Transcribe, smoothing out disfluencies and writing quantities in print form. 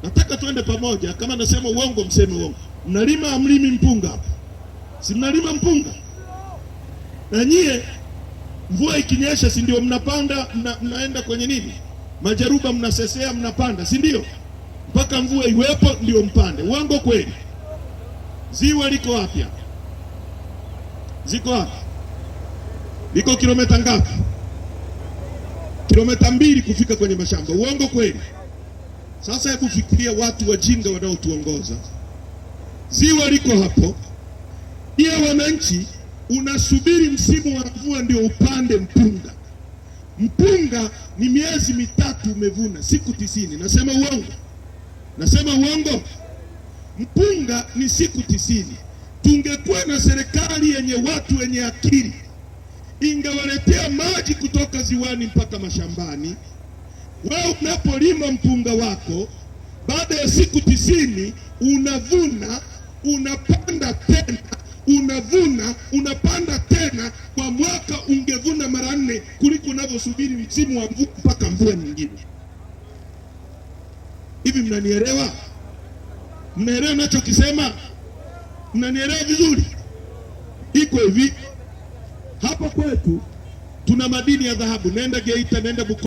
Nataka tuende pamoja. Kama nasema uongo, mseme uongo. Mnalima amlimi mpunga hapa? Si mnalima mpunga? Na nyie mvua ikinyesha, si ndio mnapanda, mnaenda kwenye nini, majaruba, mnasesea, mnapanda, si ndio? Mpaka mvua iwepo ndio mpande. Uongo kweli? Ziwa liko wapi hapa? Ziko wapi? Liko kilomita ngapi? Kilomita 2 kufika kwenye mashamba. Uongo kweli? Sasa hebu fikiria watu wajinga wanaotuongoza. Ziwa liko hapo, iya wananchi unasubiri msimu wa mvua ndio upande mpunga. Mpunga ni miezi 3 umevuna, siku 90. Nasema uongo? Nasema uongo? Mpunga ni siku 90. Tungekuwa na serikali yenye watu wenye akili, ingewaletea maji kutoka ziwani mpaka mashambani. Wewe unapolima mpunga wako, baada ya siku 90 unavuna, unapanda tena, unavuna, unapanda tena. Kwa mwaka ungevuna mara 4 kuliko unavyosubiri msimu wa mvua mpaka mvua nyingine. Hivi mnanielewa? Mnaelewa ninachokisema? Mnanielewa vizuri? Iko hivi, hapa kwetu tuna madini ya dhahabu. Nenda Geita, nenda Bukoba.